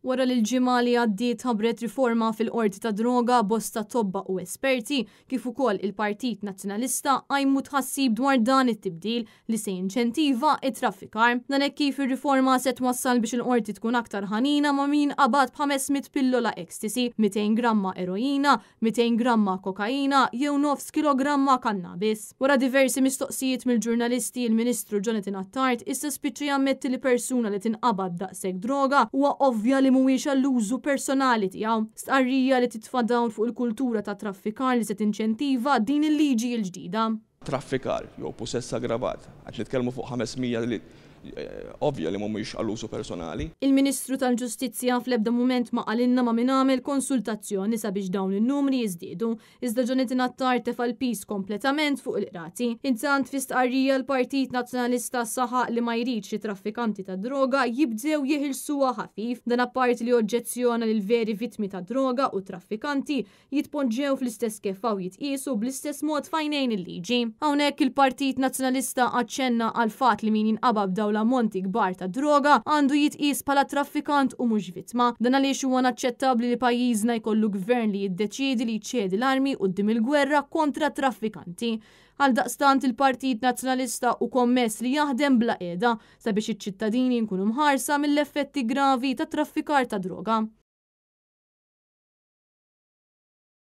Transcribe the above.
Wara li l-ġimgħa li għaddiet tħabbret riforma fil-Qorti tad-Droga, bosta tobba u esperti, kif ukoll il-Partit Nazzjonalista qajmu tħassib dwar dan it-tibdil li se jinċentiva t-traffikar. Dan hekk kif ir-riforma se twassal biex il-Qorti tkun aktar ħanina ma' min qabad b'500 pillola ecstasy, 200 gramma eroina, 200 gramma kokaina jew nofs kilogramma kannabis. Wara diversi mistoqsijiet mill-ġurnalisti, il-Ministru Jonathan Attard issa spiċċa jammetti li persuna li tinqabad b'daqshekk droga huwa ovvja li mhuwiex għall-użu personali tiegħu. Stqarrija li titfa' dawl fuq il-kultura ta' traffikar li se tinċentiva din il-liġi l-ġdida. Traffikar jew pussess aggravat, qed nitkellmu fuq 500 li ovvja li mhumiex għall-użu personali. Il-Ministru tal-Ġustizzja fl-ebda mument ma qalilna ma' min għamel konsultazzjoni sabiex dawn in-numri jiżdiedu. Iżda Jonathan Attard tefa' l-piż kompletament fuq il-qrati. Intant fi stqarrija l-Partit Nazzjonalista saħaq li ma jridx li traffikanti tad-droga jibdew jeħilsuha ħafif. Dan apparti li oġġezzjona li l-veri vittmi tad-droga u t-traffikanti jitpoġġew fl-istess keffa u jitqiesu bl-istess mod f'għajnejn il-liġi. Hawnhekk il-Partit Nazzjonalista aċċenna għall-fatt li min jinqabad b'dawn l-ammonti kbar ta' droga għandu jitqies bħala traffikant u mhux vittma. Dan għaliex huwa inaċċettabbli li pajjiżna jkollu gvern li jiddeċiedi li jċedi l-armi quddiem il-gwerra kontra t-traffikanti. Għaldaqstant il-Partit Nazzjonalista hu kommess li jaħdem bla qiegħda sabiex iċ-ċittadini nkunu mħarsa mill-effetti gravi tat-traffikar ta' droga.